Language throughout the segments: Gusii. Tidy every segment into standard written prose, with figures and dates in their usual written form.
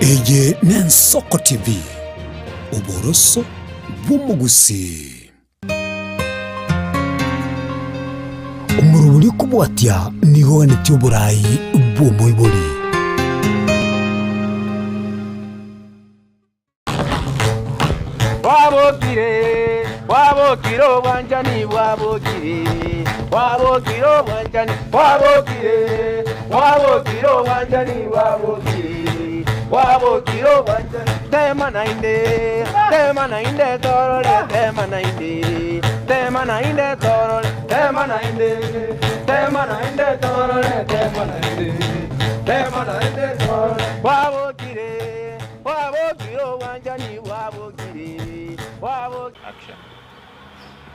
Eye n'Ensoko TV, oboroso bw'omogusii. Omorobori okobwatia nigo oganetie oborai bw'omoibori. Bwabokire, bwabokire obwanchani bwabokire, bwabokire obwanchani bwabokire, bwabokire obwanchani bwabokire, bwabokire obwanchani. Tema naende, tema naende torore, tema naende, tema naende torore, tema naende, tema naende torore, tema naende, tema naende torore. Bwabokire.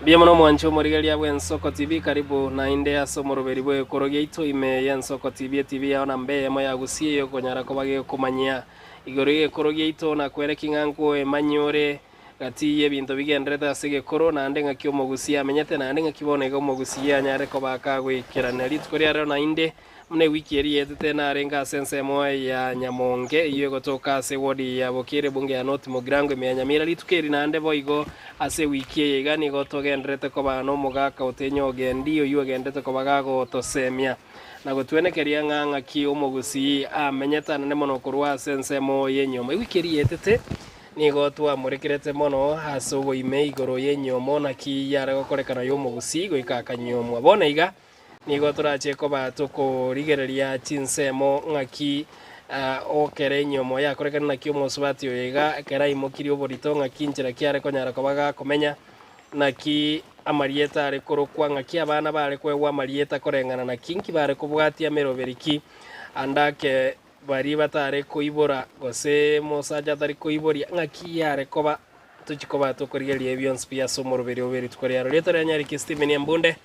Mbuya mono omwanche omorigereria bw'Ensoko TV, karibu naende ase omoroberi bw'egekoro giaito ime y'Ensoko TV, etv yao namba eyemo ya gusii eyokonyara koba gekomanyia igoro y'egekoro giaito na kwereki ng'a nkoemanyia ore gati y'ebinto bigendererete ase egekoro naende ng'aki omogusii amenyete naende ng'aki bono iga omogusii anyare koba akagoikerania rituko ria rero naende Buna ewiki eria yaetete narenge ase ensemo ya Nyamonge, eyio egotoka ase ewodi ya Bokere ebunge ya North Mugirango ime ya Nyamira. Rituko eri naende boigo ase ewiki eye iga nigo togendererete koba nomogaka otenyo Ogendi oyio ogendererete koba gagotosemia na gotwenekeria ng'a ng'aki omogusii amenyete anene mono korwa ase ensemo y'enyiomo. Ewiki eria yaetete nigo twamorekerete mono ase oboime igoro y'enyiomo naki yare gokorekana y'omogusii goika akanyiomwa. Bono iga Nigo torache koba tokorigereria chinsemo ng'aki okera enyomo yakorekana naki omosubati oyo iga ekero aimokirie oborito ng'aki inchera ki are konyara koba gakomenya, naki amarieta are korokwa, ng'aki abana bare koegwa amarieta koreng'ana naki nki bare kobwatia meroberi ki, ande ake baria batare koibora gose mosacha atari koiboria ng'aki yare koba tochi koba tokorigereria ebi bionsi pi ase omoroberi obe rituko riaro. Rieta ria Nyariki Stephen Embunde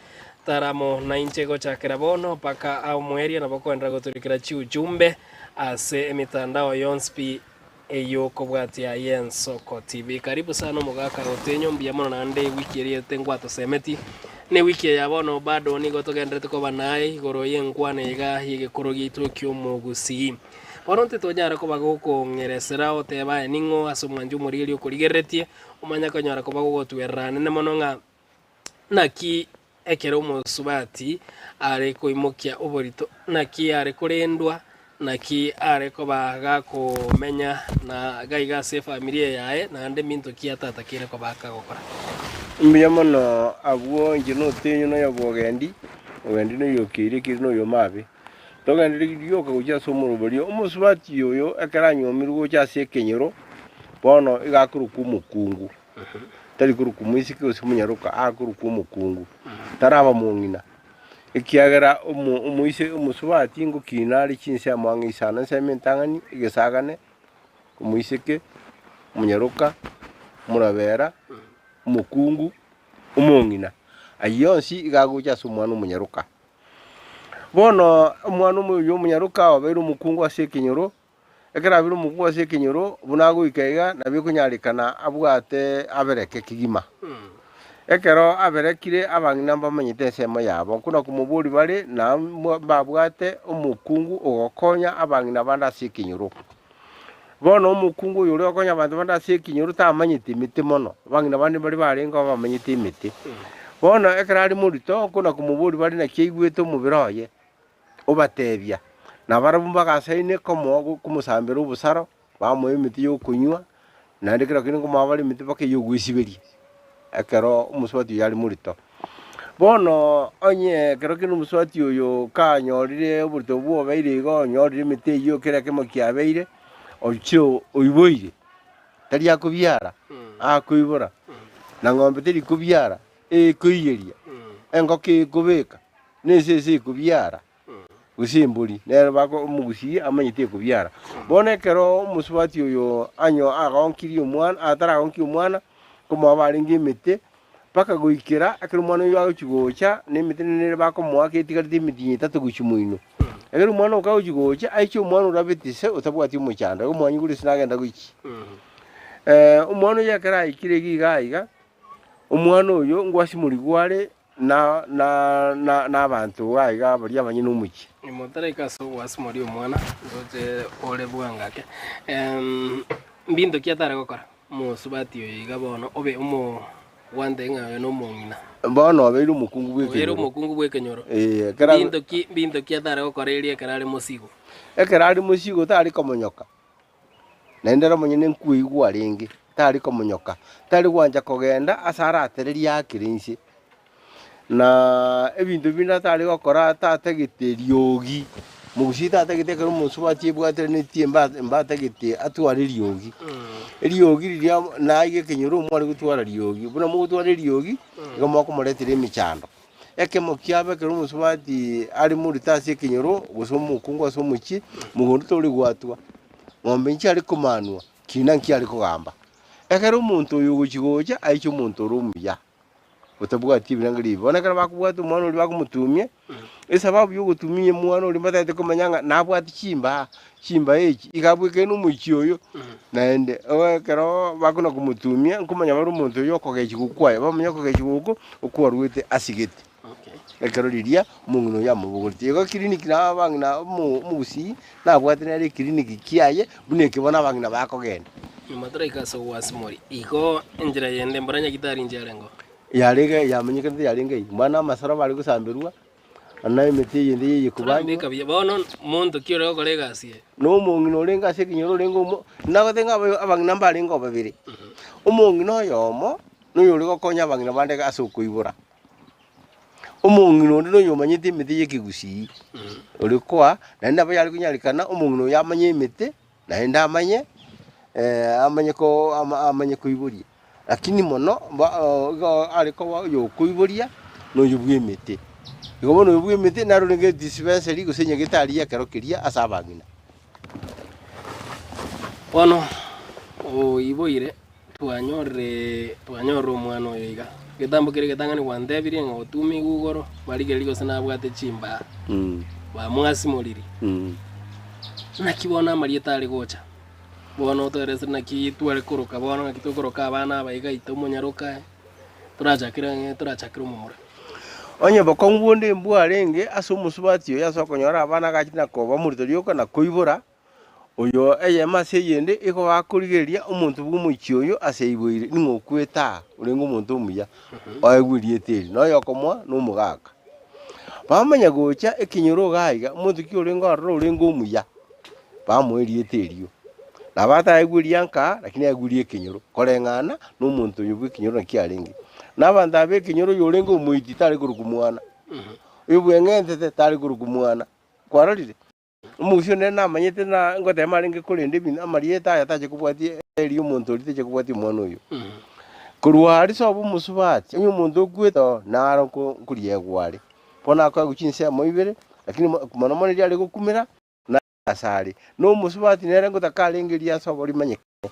taramo nainche gochakera bono mpaka omoerio nabo koenderera gotorikera chiujumbe ase emitandao yonsi pi eyio okobwatia y'Ensoko TV. Karibu sana omogaka Otenyo mbuya mono naende ewiki eria ete ngwatosemeti ne ewiki eye ya bono bado nigo togendererete koba naye igoro y'enkwana iga y'egekoro giaito ki'omogusii. Bono ntitonyara koba gokong'eresera otebe aye ning'o ase omwancho omorigereria okorigereretie, omanye konyora koba gogotwerera anene mono ng'a naki ekero omosubati are koimokia oborito, naki are korendwa, naki are koba gakomenya na gaiga ase efamiri eye yaye, naende minto ki atatakeire koba akagokora. Mbuya mono abwo inche notenyo noyo bw'ogendi, ogendi noyokeire ekeri noyomabe. Togendereri rioka gochia ase omoroberio. Omosubati oyo ekero anywomirwe gocha ase ekenyoro, bono iga akorokwa omokungu, tari korokwa moiseke gose omonyaroka, akorokwa omokungu, taraba mong'ina. Ekiagera omo omoise omosubati ngokina are chinsemo ang'e isano, ensemo entang'ani, egesagane, omoiseke, omonyaroka, omorabera, omokungu, omong'ina. Ayio onsi iga agocha ase omwana omonyaroka. Bono omwana omoyio omonyaroka obeire omokungu ase ekenyoro, ekero abeire omokungu ase ekenyoro, buna agoika iga nabo ekonyarekana abwate abereke kegima. Ekero aberekire abang'ina mbamanyete ensemo yabo, nkuna komoboria bare na mbabwate omokungu ogokonya abang'ina bande ase ekenyoro. Bono omokungu oyo oria ogokonya abanto bande ase ekenyoro tamanyeti emete mono, abang'ina bande mbare barenge oo bamanyete emete. Bono ekero are morito, okona komoboria bare naki aigwete omobere oye, obatebia, na barabwo mbagasaine komoa komosambera obosaro, bamoa emete ya okonywa, naende kera kende nkomoa bare emete mpaka eya ogwesiberia, ekero omosubati oyo are morito. Bono onye ekero kende omosubati oyo kanyorire oborito obwo obeire igo, onyorire emete eyio kera ekemo kiabeire, ochire oiboire, tari akobiara, akoibora, na ng'ombe teri kobiara, ekoiyeria, engoko ekobeka, na esese ekobiara. gose embori, nere bako omogusii amanyete ekobiara. Bono ekero omosubati oyo anyo agonkirie omwana ataragonkia omwana, nkomoa barenge emete, mpaka goikera ekero omwana oyio agochi gocha, na emete nere bakomoa ketigarete emetienyi etato gochia moino. Ekero omwana oka agochi gocha, aiche omwana orabete ise otabwati omochando, igo omwanyigure ase nagenda gochia. Omwana oyio ekero aikire iga iga iga, omwana oyo ngwasimorigwa are. Na na na nabanto iga iga baria abanyene omochie. Nimotaraika ase ogwasimoria omwana, ndoche ore bwango ake. Em, mbinto ki atare gokora omosubati oyo iga bono obe omo gwantebia ng'a oyo nomong'ina? Bono obeire omokungu Obeire bw'ekenyoro. omokungu bw'ekenyoro. Ee, ekero Mbinto ki mbinto ki atare gokora erio ekero are mosigo? Ekero are mosigo tari komonyoka, naende ere omonyene nkoigwa arenge, tari komonyoka, tari gwancha kogenda ase aratererie aakere inse. Na ebinto binde atare gokora tatagete riogi, mogusii tatagete ekero omosubati ebwateranetie mba mbatagete atware riogi. Eriogi riria naiga ekenyoro omware gotwara riogi, buna mogotwara eriogi, igo mokomoretera emechando. Ekemo kiabo ekero omosubati are morito ase ekenyoro, gose omokungu ase omochie, mogondo tore gwatwa, ng'ombe nchiare komanwa, kina nkiare kogamba. Ekero omonto oyo ogochi gocha, aiche omonto ore omuya, otabwati ebirengererio ebi. Bono ekero bakobwata omwana oria bakomotumia, esababu ya ogotumia omwana oria mbatagete komanya ng'a nabwate chimbaa, chimbaa echi, iga abwekaine omochie oyo, naende ekero bakona komotumia, nkomanya bare omonto oyo okogechigwa kwaye, bamanye okogechigwa oko, okwarwete asigete. Ekero riria omong'ina oyio amobogoretie. Igo ekiriniki na abang'ina omo omogusii nabwate nere ekiriniki kiaye, buna eke bono abang'ina bakogenda. Nyuma toraika ase ogwasimori, igo enchera yende mbora nyagitari inche arengeo. Yarenge yamenyekanete yarenge eyio, mwana amasaro bare gosamberwa, na emete eyende eye ekobanywa. Torambeka buya, bono monto ki ore gokora egasi eye? Na omong'ina orenge ase ekenyoro orenge omo, nagoteba ng'a aba abang'ina mbarenge oo babere, omong'ina oyomo, noyore gokonya abang'ina bande ase okoibora. Omong'ina onde noyomanyete emete y'ekegusii, ore koa, naende nabo yare konyarekana omong'ina oyo amanye emete, naende amanye amanye ko ama amanye koiboria. Lakini mono ba igo are koba oyo okoiboria, na oyo bwa emete. Igo bono oyo bwa emete naro orenge dispensary gose nyagetari ya ekero keria ase abang'ina. Bono oiboire Twanyorire twanyorire omwana oyo iga. Egetambo keria egetang'ani gwantebirie ng'a otumigwe igoro, barigererie gose nabwate chimbaa. Bamwasimoririe. Naki bono amarieta are gocha? Bono otoeresere naki tware koroka bono naki tokoroka abana aba iga ite omonyaroka torachakere ang'e torachakere omomura. Onye bokong'u bonde mbwarenge ase omosubati oyo ase okonyora abana agachete na koba morito rioka na koibora, Oyo eyemo ase eyende igo bakorigereria omonto bw'omochie oyo ase aiboire, ning'o okwete aa, orenge omonto omuya, oegwe erieta eri, na oyokomoa nomogaka. Bamanya gocha ekenyoro iga iga, omonto ki orenge ororo orenge omuya, bamoa erieta erio. Nabo ataegwe eria nkaa, lakini aegwe eria ekenyoro, koreng'ana na omonto oyo bw'ekenyoro naki arenge. Na abanto aba b'ekenyoro oyo orenge omoiti tare korokwa mwana, oyo bweng'entete tare korokwa mwana, kwarorire? Omogusi onde namanyete na ngotema arenge korenda ebinto amarieta aya tache kobwatia eeri y'omonto oria tache kobwatia omwana oyio. Korwa aria sobo omosubati, onye omonto okwete oo naro nko nkoriegwa are. Bono akoegwa chinsemo ibere, lakini mo mono mono riria are gokumera, na ase are. Na omosubati nere ngotaka arenge eria ase obo rimanyekane.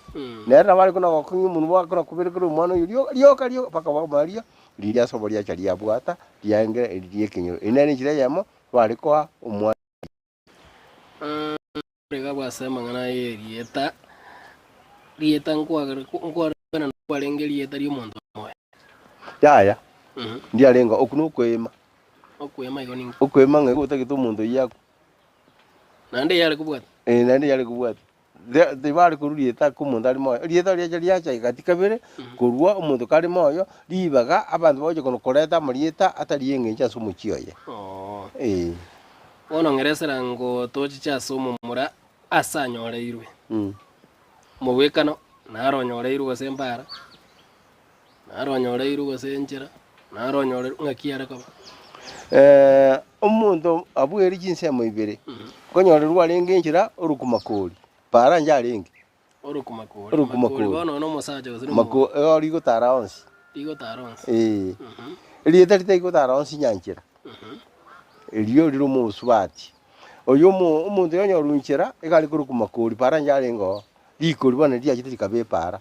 Nere nabo are kona gokong'ia omonwa bwake kona koberekera omwana oyio rioka rioka rioka mpaka bamanya riria ase obo riacha riabwata riaengera eri ri'ekenyoro. Eri nere enchera eyemo bare koa omwana. Iga bwase amang'ana ay'erieta, rieta nkwarekana kwarenge erieta ri'omonto omoyo. Yaya, ndiarenge okwo nokoeema. Okoeema igo ninki? Okoeema ng'a igo otagete omonto oyio akwe. Naende yare kobwata? Eh, naende yare kobwata. Tibare korwa rieta ake omonto are moyo, erieta riacha riacha egati kabere, korwa omonto kare moyo, ribaga abanto bagocha kono koreta amarieta atari y'eng'encho ase omochie oye. Oo. Eh. Bono ng'eresera ngo tochiche ase omomura ase anyoreirwe. Omogwekano naro onyoreirwe gose embara, naro onyoreirwe gose enchera, naro onyoreirwe ng'aki are koba. Omonto abwere chinsemo ibere, nkonyorerwa arenge enchera orokwa makori, para inche arenge. Orokwa makori. Orokwa Makori makori. bono one omosacha gose Mako nomo igo rigotara onsi. rigotara onsi. Eh. Erieta ritari gotara onsi nyanchera, erio rire omosubati. Oyo omo omonto oyo onyorwa nchera, iga are korokwa makori, para inche arenge oo. Rikori bono riachete rikaba epaara.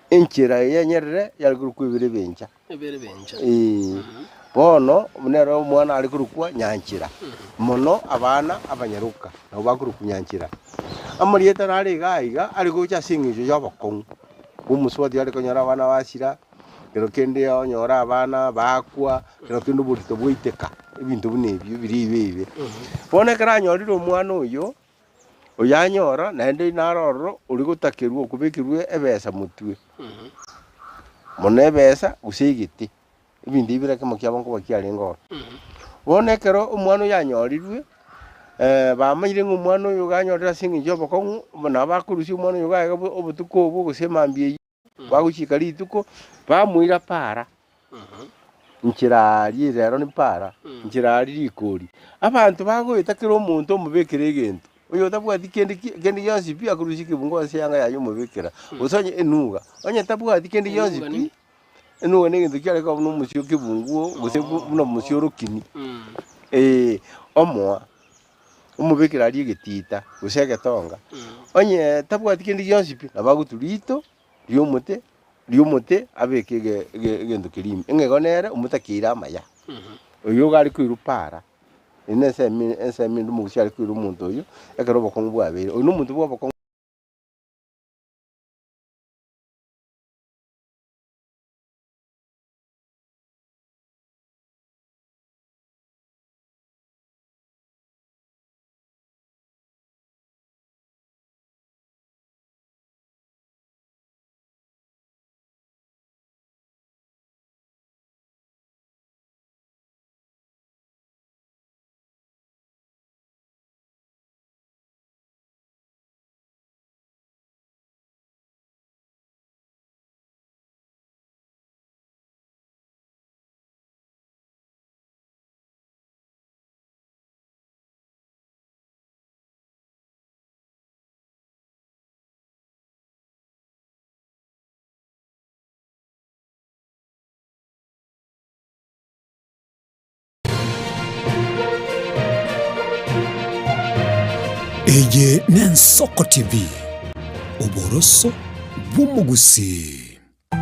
Enchera eye enyerere yare korokwa ebere bencha. Ebere bencha. Ee. Bono nere omwana are korokwa Nyanchera. Mono abana abanyaroka nabo bakorokwa Nyanchera. Amarieta nare iga iga are gocha ase eng'encho ya obokong'u. Omosubati are konyora abana basira, Kero kende onyore abana bakwa, kero kende oborito bwaiteka, ebinto buna ebio biria ebibe ebibe. Bono ekero anyorire omwana oyio, oyanyora naende naro ororo oria gotakerwa okobekerwa ebesa motwe, mono ebesa gose egete, ebinto ebi bire ekemo kiabo nkoba kiarenge ororo. Bono ekero omwana oyo anyorirwe, bamanyire ng'a omwana oyo iga anyorire ase eng'encho ya obokong'u, nabo bakorusia omwana oyo iga iga obotuko obwo gose emambia eyio. Bagochika rituko, bamoira para, nchera aria rero ni para, nchera aria rikori. Abanto bagoeta kera omonto omobekere egento, oyo otabwati kende ki kende gionsi pi akorusia ekebungo ase eyanga yaye omobekera, gose onye enuga, onye tabwati kende gionsi Enuga pi, nini? enuga na egento kiare koba buna omosio kebunguo gose buna omosio orokini, eh, omoa. Omobekere aria egetiita, gose egetonga, onye tabwati kende gionsi pi, nabo agotwa rito ri'omote ri'omote abeke ege ege egento keria ime, ng'a igo nere omotakeire amaya. Oyio iga are koirwa para, eye na ensemo ensemo ende omogusi are koira omonto oyio, ekero obokong'u bwabeire. Oyio na omonto bwa obokong'u. Eye n'Ensoko TV, oboroso bw'omogusii.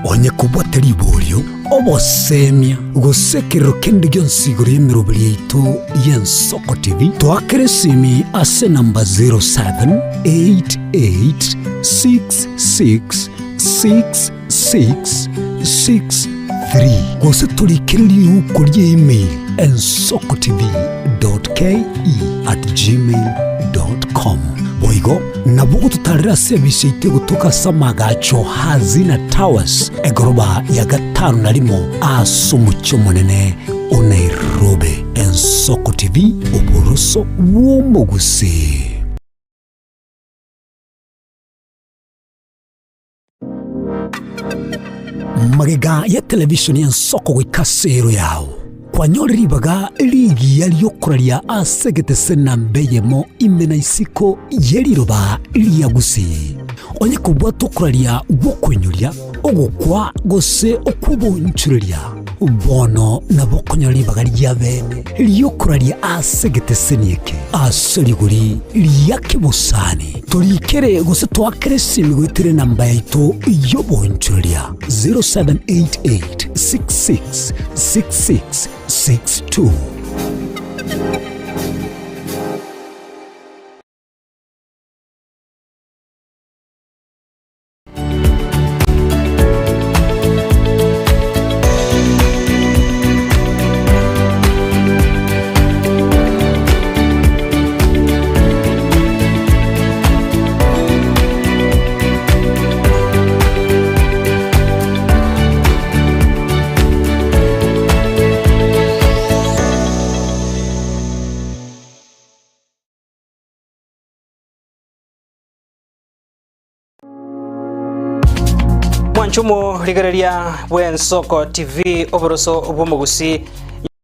Onye kobwate riborio, obosemia, gose ekerero kende gionsi igoro y'emeroberi yaito y'Ensoko TV, toakere esimi ase enamba 0788666663 gose torikere riuko ria email ensokotv.ke@gmail.com. Boigo nabo ogototarera ase ebisi yaito egotoka ase amagacho Hazina Towers, egoroba ya gatano na rimo ase omochie omonene o Nairobi. Ensoko TV, oboroso bw'omogusii. Magega ya televishoni y'ensoko goika ase ero yao, kwanyore ribaga rigiya ri'okoraria ase egetese namba eyemo ime na isiko ye riroba ria Gusii. Onye kobwata okoraria gw'okoinyoria, ogokwa gose okw'obonchoreria, bono nabo okonyora ribaga ria bene ri'okoraria ase egeteseni eke ase rigori ria kebosani. Torikere gose toakere esimi goetera enamba yaito y'obonchoreria 0788 66 66 62. Mwanche omorigereria bw'Ensoko TV oboroso bw'omogusi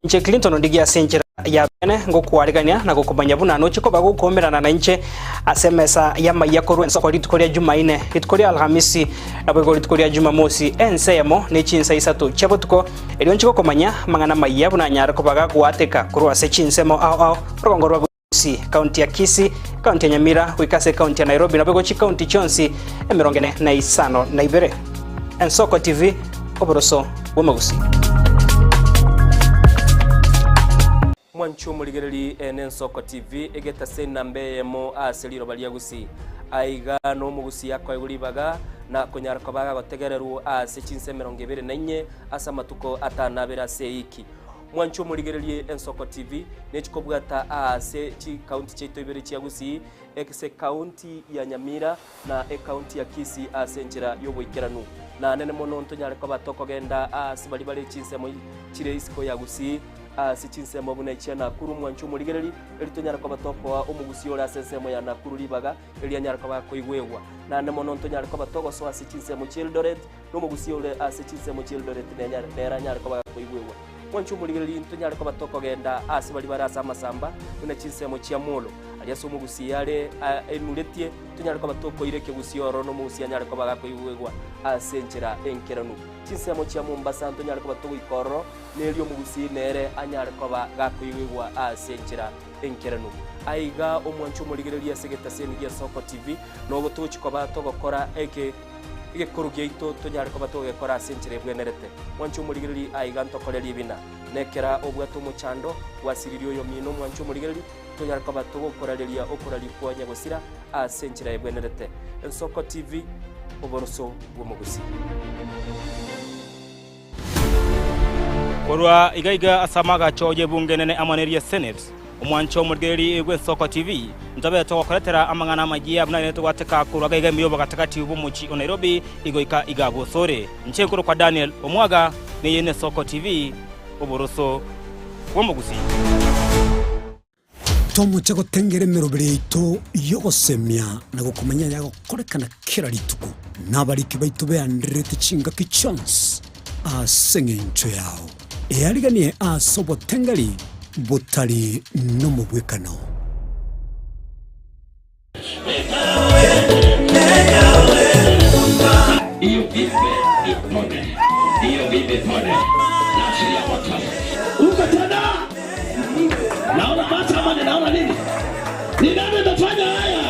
inche Clinton Ondigi ase enchera ya bene ngokwarigania na gokomanya buna noche koba gokomerana na inche ase emesa y'amaiya korwa Ensoko rituko ria Jumaine, rituko ria Alhamisi naboigo rituko ria Jumamosi ense eyemo ne chinsa isato chia botuko erio nche gokomanya amang'ana amaiya buna anyare koba gagoateka korwa ase chinsemo ao ao orogongo rwa Gusii, Ekaunti ya Kisii, Ekaunti ya Nyamira, goika ase Ekaunti ya Nairobi naboigo chikaunti chionsi 452. Ensoko TV, oboroso bw'omogusii. Mwanche omorigereri eye n'Ensoko TV, egetase enamba eyemo ase riroba ria Gusii. Aiga nomogusii akoegwa ribaga. na konyara koba gagotegererwa ase chinsa 24 ase amatuko atanabere ase eiki. Mwanche omorigererie Ensoko TV nechikobwata aase chikaunti chiaito ibere chia Gusii, ase ekaunti ya Nyamira na ekaunti ya Kisii ase enchera y'oboikeranu. Naanene mono ntonyare koba tokogenda aase baria bare chinsemo chire isiko ya Gusii, ase chinsemo buna echia Nakuru. Mwanche omorigereri, eri tonyare koba tokoa omogusii ore ase ensemo ya Nakuru ribaga eri anyare koba akoigwegwa. Naende mono ntonyare koba togosoa ase chinsemo chia Eldoret, na omogusii ore ase chinsemo chia Eldoret nere anyare koba gakoigwegwa. Mwanche omorigereria ntonyare koba tokogenda aase baria bare ase amasamba, buna chinsemo chia Molo, aria ase omogusii are enuretie, tonyare koba tokoira ekegusii ororo na omogusii anyare koba gakoigwegwa ase enchera enkeranu. Chinsemo chia Mombasa ntonyare koba togoika ororo, na erio omogusii nere anyare koba gakoigwegwa ase enchera enkeranu. Aiga omwanche omorigereria ase egetaseni gia Soko TV, nogo togochi koba togokora eke. Egekoro giaito tonyare koba togekora ase enchera ebwenerete. Mwanche omorigereria aiga ntokore ribina. Nekera obwate omochando, gwasiririe oyomino mwanche omorigereria, tonyare koba togokorareria okoraria kwa nyagosira ase enchera ebwenerete. Ensoko TV, oboroso bw'omogusii. Korwa iga iga ase amagacho y'ebunge enene amo neria Senate, omwancho omorigereria bw'Ensoko TV, ntobe togokoretera amang'ana amayia buna aye togwateka korwa iga iga ime y'obogatagati bw'omochie o Nairobi igoika iga bosore. Inche nkorokwa Daniel Omwaga, neye n'Esoko TV, oboroso bw'omogusii. Tomoche gotengera emeroberi yaito y'ogosemia na gokomanya ayagokorekana kera rituko, na abariki baito beandererete chingaki chionsi ase engencho yao. Eariganie ase obotengeri botari nomobwekano. Uko tena? Naona macho ama ninaona nini? Ni nani amefanya haya?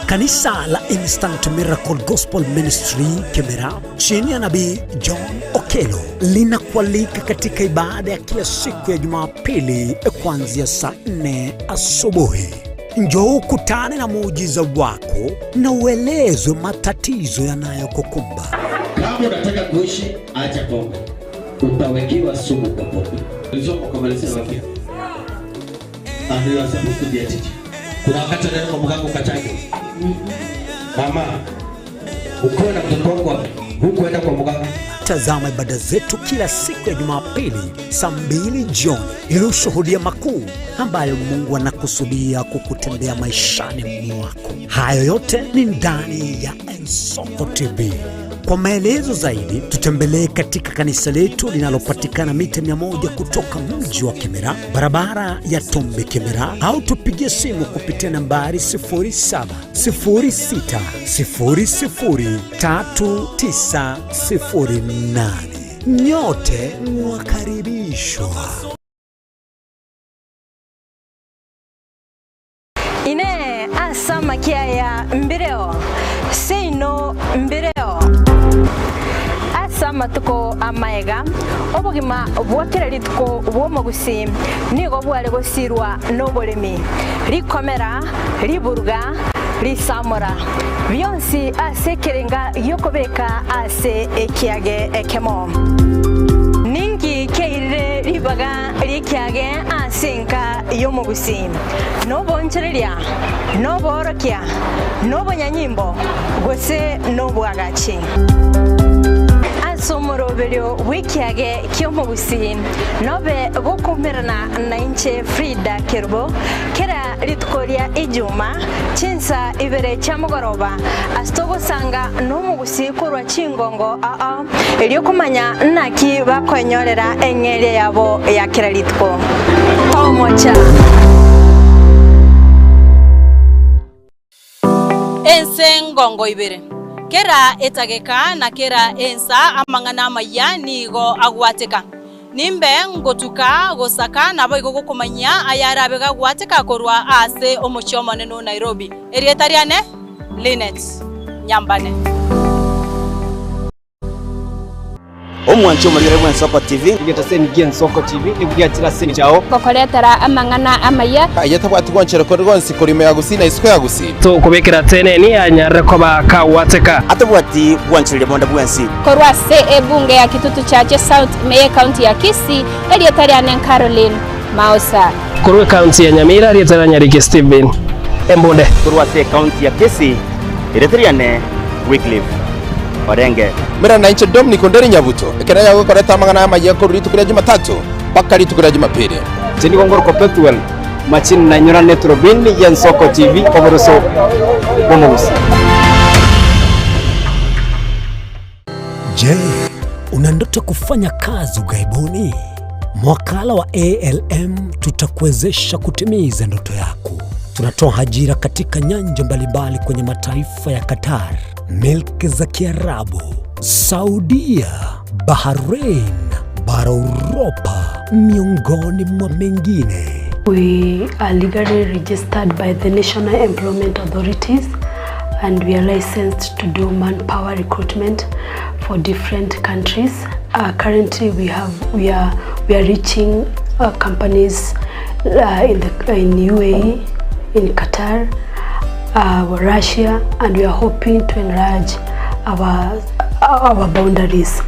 Kanisa la Instant Miracle Gospel Ministry Kemera chini ya Nabii John Okello linakualika katika ibada ya kila siku ya Jumapili kuanzia saa 4 asubuhi. Njoo ukutane na muujiza wako na uelezwe matatizo yanayokukumba. Kama unataka kuishi, acha pombe, utawekewa sumu kwa pombe. Ulisoma ukamalizia wapi? And you are supposed to be a teacher. Kuna wakati unaenda kwa mganga ukachanjwa. Mama, ukiwa na mtoto wako hukuenda kwa mganga. Tazama ibada zetu kila siku ya Jumapili saa 2 jioni ili ushuhudia makuu ambayo Mungu anakusudia kukutendea maishani mwako. Hayo yote ni ndani ya Ensoko TV. Kwa maelezo zaidi tutembelee katika kanisa letu linalopatikana mita 100 kutoka mji wa Kemera, barabara ya Tombe Kemera, au tupigie simu kupitia nambari 0706003908. Nyote mwakaribishwa. Inee! Ase amakia aya mbireo? Seino mbireo. Ase amatuko amaega, obogima bwa kera rituko bw'omogusii nigo bware gosirwa noboremi, rikomera, riburuga, risamora, bionsi ase ekerenga gi'okobeka ase ekiage ekemo. Ninki kiairire ribaga ri'ekiage ase enka y'omogusii? Nobonchoreria, noboorokia, nobonyanyimbo, gose nobwagachi. Ase omoroberio bw'ekiage ki'omogusii nobe gokoumerana nainche Frida Kerubo kera rituko ria Ijuma chinsa ibere chia mogoroba ase togosanga nomogusii korwa chingongo ao erio komanya naki bakoenyorera eng'eria yabo ya kera rituko. Tomocha! Ense ngongo ibere. Kera etageka na kera ensa amang'ana amayia nigo agwateka. Nimbe ngotuka gosaka naboigo gokomanyia ayarabe gagwateka korwa ase omochie omonene o Nairobi. Erieta riane Linet Nyambane. Omwanchi omorigere bw'Ensoko TV. Egetaseni gi'Ensoko TV nigo giachire ase engencho yao. Gokoretera amang'ana amaya. Aye tabwati gwanchera konde gwonsi korwa ime ya Gusii na isiko ya Gusii. Tokobekera teneni anyarire koba kagwateka. Atabwati gwanchereria bonde bwensi. Korwa ase ebunge ya Kitutu Chache South ime y'ecounty ya Kisii, erieta riane Caroline Maosa. Korwa ecounty ya Nyamira, erieta ria Nyariki Stephen Embunde. Korwa ase ecounty ya Kisii, erieta riane Wycliffe Orenge. Mera nainche Dominic Onderi Nyabuto, ekero yagokoreta amang'ana amayia korwa rituko ria Jumatatu mpaka rituko ria Jumapili. Inche nigo ngorokwa Pethuel Machini na inyora neturubini y'Ensoko TV oboroso bw'omogusii. Je, una ndoto kufanya kazi ughaibuni? Mwakala wa ALM tutakuwezesha kutimiza ndoto yako. Tunatoa ajira katika nyanja mbalimbali kwenye mataifa ya Qatar, milki za Kiarabu, Saudia, Bahrain, bara Uropa, miongoni mwa mengine. We are legally registered by the National Employment Authorities and we are licensed to do manpower recruitment for different countries. Currently we have we are we are reaching companies in the in UAE, in Qatar, Russia and we are hoping to enlarge our our boundaries.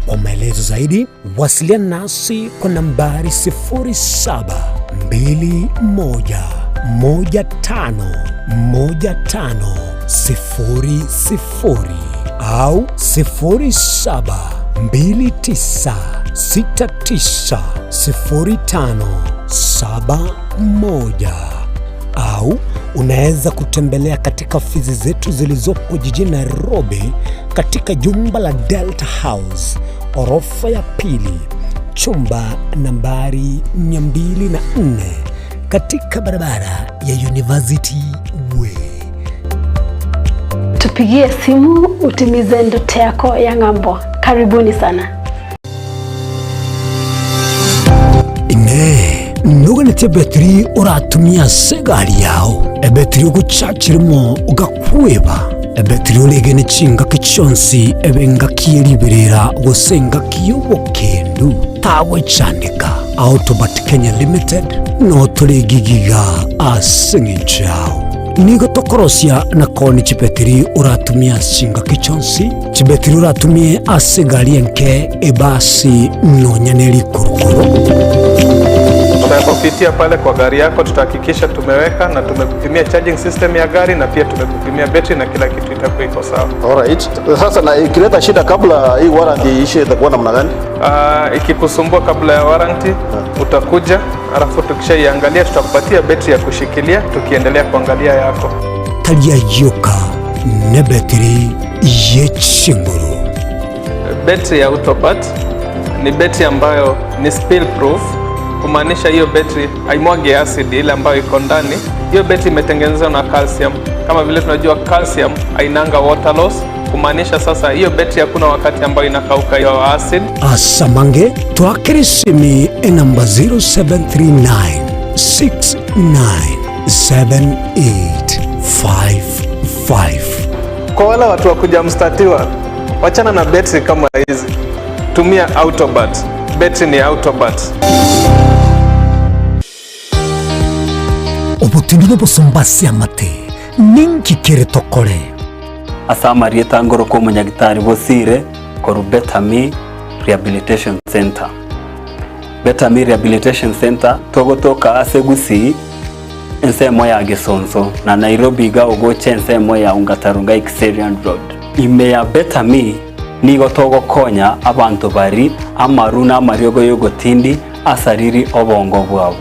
Kwa maelezo zaidi wasiliana nasi kwa nambari 0721151500 au 0729690571 au unaweza kutembelea katika ofisi zetu zilizopo jijini Nairobi katika jumba la Delta House orofa ya pili chumba nambari 204 katika barabara ya University Way. Tupigie simu utimize ndoto yako ya ng'ambo. Karibuni sana. Inee, noganeti ebetiri oratumie ase egari yao, ebetiri ogochachirimo ogakweba, ebetiri oregene chingaki chionsi ebe engaki ye riberera gose engaki y'obokendu, tagwechandeka. Autobat Kenya Limited notore gigiga ase eng'encho yao. Nigo tokorosia na koonia chibetiri oratumie ase chingaki chionsi, chibetiri oratumie ase egari enke, ebasi, nonya ne rikurukuru. Tutakupitia pale kwa gari yako, tutahakikisha tumeweka na tumekupimia charging system ya gari na pia tumekupimia betri na kila kitu itakuwa iko sawa. Alright. Sasa na ikileta shida kabla hii warranty iishe itakuwa namna gani? Ikikusumbua kabla ya warranty utakuja, alafu tukishaiangalia tutakupatia betri ya kushikilia tukiendelea kuangalia yako. Tari ayioka nebetiri ye chinguru. Betri ya Autobat ni betri ambayo ni spill proof, kumaanisha hiyo betri haimwagi acid ile ambayo iko ndani. Hiyo betri imetengenezwa na calcium. Kama vile tunajua calcium hainanga water loss, kumaanisha sasa hiyo betri hakuna wakati ambayo inakauka hiyo acid. Asamange twakere esimi enamba 0739 697855. Kwa wale watu wa kuja mstatiwa, wachana na betri kama hizi, tumia Autobat. Betri ni Autobat. Obotindu nobosomba ase amate, ninki kere tokore? Ase amarieta ngorokwa omonyagitari Bosire korwa Better Me Rehabilitation Centre. Better Me Rehabilitation Centre togotoka ase Gusii ensemo ya Gesonso na Nairobi iga ogocha ensemo ya Ongata Rongai Kiserian Road. Ime ya Better Me nigo togokonya abanto bari amaru na amariogo yogotindi asariri obongo bwabo.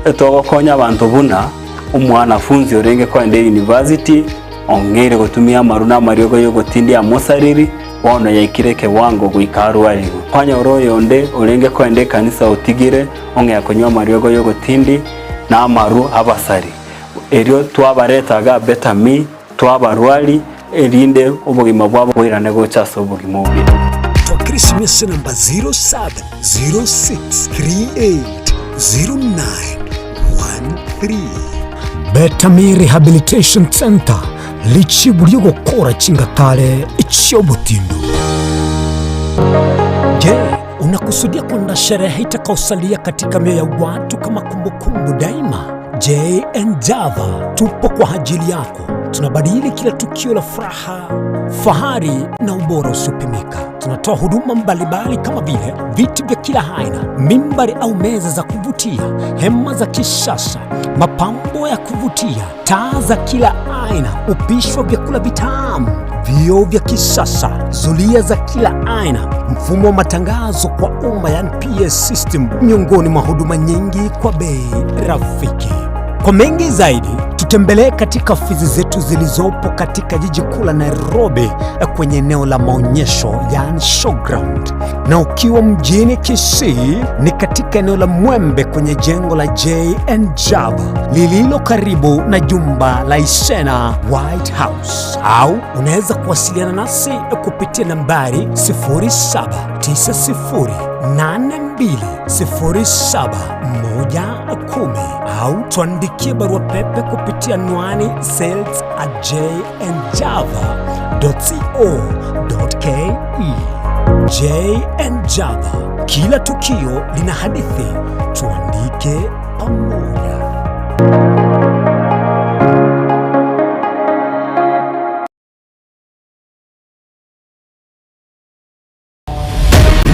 Etogokonya abanto buna omwanafunzi orenge kogenda eyunivasiti ong'eire gotumia amaru na amariogo y'ogotindi amosariri, bono yaikire ekewango goika arwarigwe. Kwanyora oyonde orenge kogenda ekanisa otigire ong'ea konywa amariogo y'ogotindi na amaru abasari. Erio twabareta iga Better Me, twabarwari, erinde obogima bwabo boirane gocha ase obogima obuya. Twakera esimi ase namba 0706380913. Better Me Rehabilitation Centre, richibu ri'ogokora chingatare chi'obotindu. Je, Unakusudia kuandaa sherehe itakayosalia katika mioyo ya watu kama kumbukumbu daima? JN Java tupo kwa ajili yako. Tunabadili kila tukio la furaha, fahari na ubora usiopimika. Tunatoa huduma mbalimbali kama vile viti vya kila aina, mimbari au meza za kuvutia, hema za kisasa, mapambo ya kuvutia, taa za kila aina, upishi wa vyakula vitamu, vioo vya kisasa, zulia za kila aina, mfumo wa matangazo kwa umma yani PS system, miongoni mwa huduma nyingi kwa bei rafiki. Kwa mengi zaidi, tutembelee katika ofisi zetu zilizopo katika jiji kuu la Nairobi kwenye eneo la maonyesho yani showground, na ukiwa mjini Kisii ni katika eneo la Mwembe kwenye jengo la JN Java lililo karibu na jumba la Isena White House, au unaweza kuwasiliana nasi kupitia nambari 0790820710 au tuandikie barua pepe kupitia anwani sales at jnjava.co.ke. JN Java, kila tukio lina hadithi, tuandike pamoja.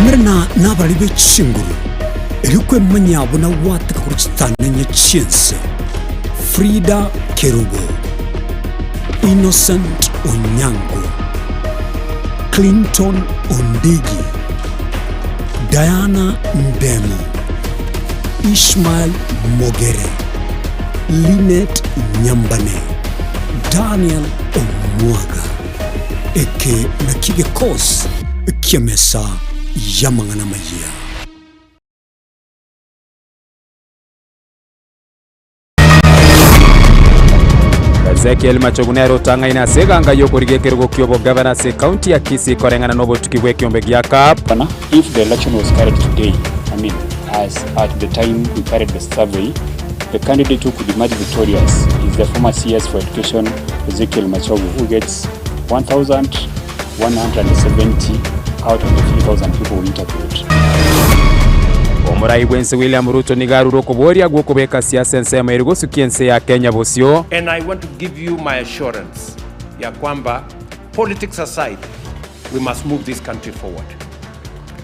Merina nabarari be chinguru, erio kwemanya buna gwateka korwa chitanenye chi'ense. Frida Kerubo, Innocent Onyango, Clinton Ondigi, Diana Ndemo, Ishmael Mogere, Linet Nyambane, Daniel Omwaga. Eke nakio gekosi ki'emesa y'amang'ana amayia. Ezekiel Machogu nere otang'aine ase eganga y'okorigia ekerogo ki'obogavana ase ekaunti ya Kisii koreng'ana n'obotuki bw'ekiombe gia CAP. If the election was carried today, I mean, as at the time we carried the survey, the candidate who could emerge victorious is the former CS for Education, Ezekiel Machogu, who gets 1,170 out of the 3,000 people we interviewed. Omorai bw'ense William Ruto nigo arure okoboria gw'okobeka siasa ensemo ere gosukia ense ya Kenya bosio. And I want to give you my assurance ya kwamba politics aside, we must move this country forward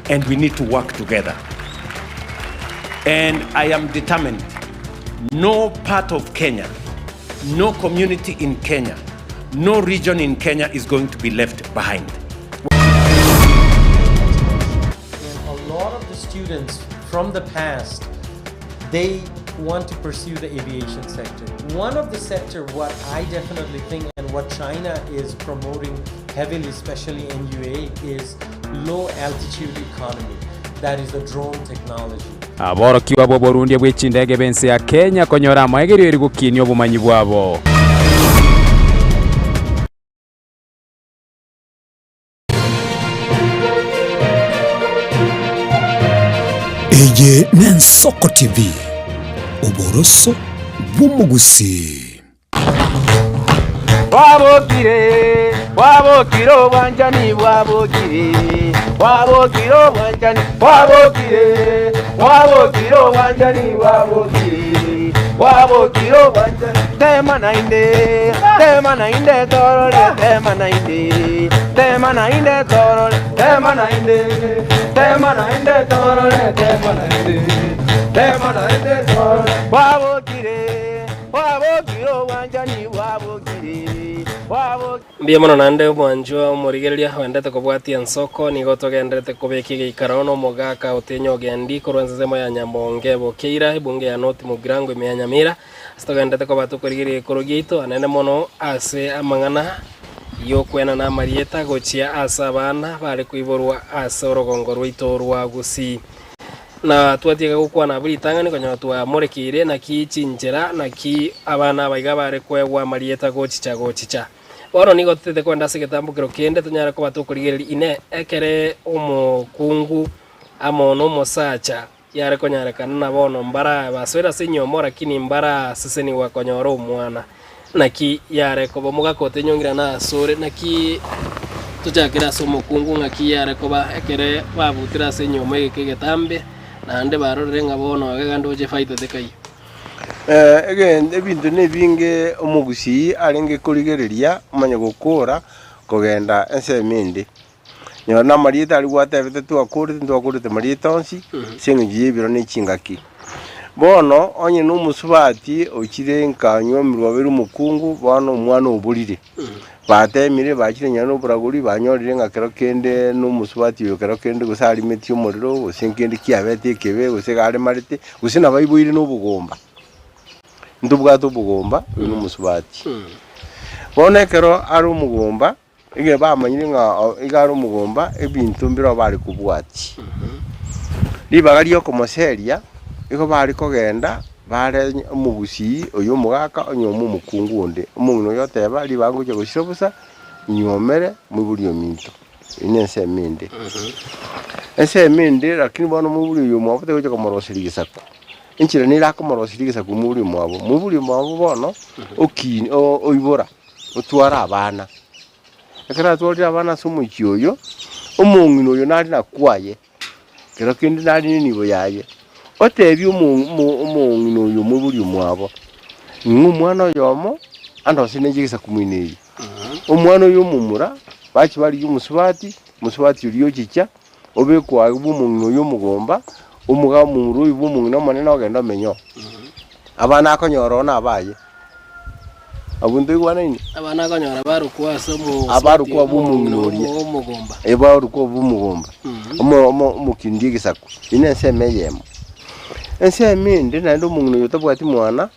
and we need to work together. And I am determined no part of Kenya, no community in Kenya, no region in Kenya is going to be left behind. And a lot of the students from the past, they want to pursue the aviation sector. One of the sector what I definitely think and what China is promoting heavily, especially in UAE, is low altitude economy. That is the drone technology. Aborokigwa b'oborundia bwe chindege b'ense ya Kenya konyora amaegerio eri gokinia obomanyi bwabo. Eye n'Ensoko TV, oboroso bw'omogusii. Bwabokire, bwabokire obwanchani bwabokire, bwabokire obwanchani bwabokire, bwabokire obwanchani bwabokire, bwabokire obwanchani. Tema naende, tema naende torore, tema naende, tema naende torore, tema naende, tema naende torore, tema naende, tema naende torore. Bwabokire, bwabokire obwanchani bwabokire, bwabokire. Mbuya mono naende omwanchwa omorigereria oendete kobwatia ensoko, nigo togenderete kobeka egeikaro na omogaka otenyo ogendi korwa ensemo ya Nyambonge Bokeira, ebunge ya North Mugirango ime ya Nyamira, Ase togenderete koba tokorigereria ekoro giaito anene mono ase amang'ana y'okwenana amarieta gochia ase abana bare koiborwa ase orogongo rwaito rwa Gusii. Na twatiga gokwana abwo ritang'ani konyora twamorekeire naki chinchera naki abana aba iga bare koegwa amarieta gochicha gochicha. Bono nigo totete kwenda ase egetambokero kende tonyare koba tokorigereria inee ekere omokungu amo nomosacha Yare konyarekana na bono mbara basoire ase enyiomo lakini mbarasesenigwa konyora omwana. Naki yare koba omogaka otenyongire na asore, naki Tochakere ase omokungu ng'aki yare koba ekere babutire ase enyiomo egeka egetambe, naende barorire ng'a bono iga ndoche faida tekaiyo. Egento ebinto nebinge omogusii arenge korigereria omanye gokora kogenda ensemo ende. Nyora na amarieta aria gwatebete twakorete ntwakorete marieta onsi ase eng'encho y'ebiro na echingaki. Bono onye na omosubati ochire nkanywa emerwa bere omokungu bono omwana oborire, batemire bachire nonya na oboragori banyorire ng'a kero kende na omosubati oyo kero kende gose arimetie omorero gose nkende kiabete ekebe gose iga aremarete gose nabo aiboire na obogomba. Ntobwate obogomba oyo na omosubati. Bono ekero are omogomba. Ekero bamanyire ng'a iga are omogomba, ebinto mbirobio bare kobwatia. Ribaga ri'okomoseria, igo bare kogenda bare omogusii oyio omogaka onyuome omokungu onde. Omong'ina oyio oteba ribaga ngochia gosira bosa, nyuomere moibori ominto. Eyio ne ensemo ende. Ensemo ende lakini bono moibori oyo omwabo tagocha komoroseria egesaku. Enchera nere akomoroseria egesaku moibori omwabo. Moibori omwabo bono, oki oibora. Otware abana. Ekero atwarire abana ase omochie oyo, omong'ina oyo nare nakwo aye, kero kende nare nenibo yaye, otebie omo omo omong'ina oyo omoibori omwabo, ng'a omwana oyomo andose nenche egesaku moino eye. Omwana oyo omomura, bachia barigia omosubati, omosubati oria ochicha, obekwa agwo bwa omong'ina oyo omogomba, omoga omomura oyo bwa omong'ina omonene ogende omenye oo. Abana akonyora oo nabaye. Abwo ntoigwanaine? Abana akonyora barokwa ase omosubati Abarokwa abwo omong'ina oria. omogomba. Ebarokwa abwo omogomba. Omo- omo- omokindi egesaku. Eyio ne ensemo eyemo. Ensemo ende naende omong'ina oyo otabwati mwana,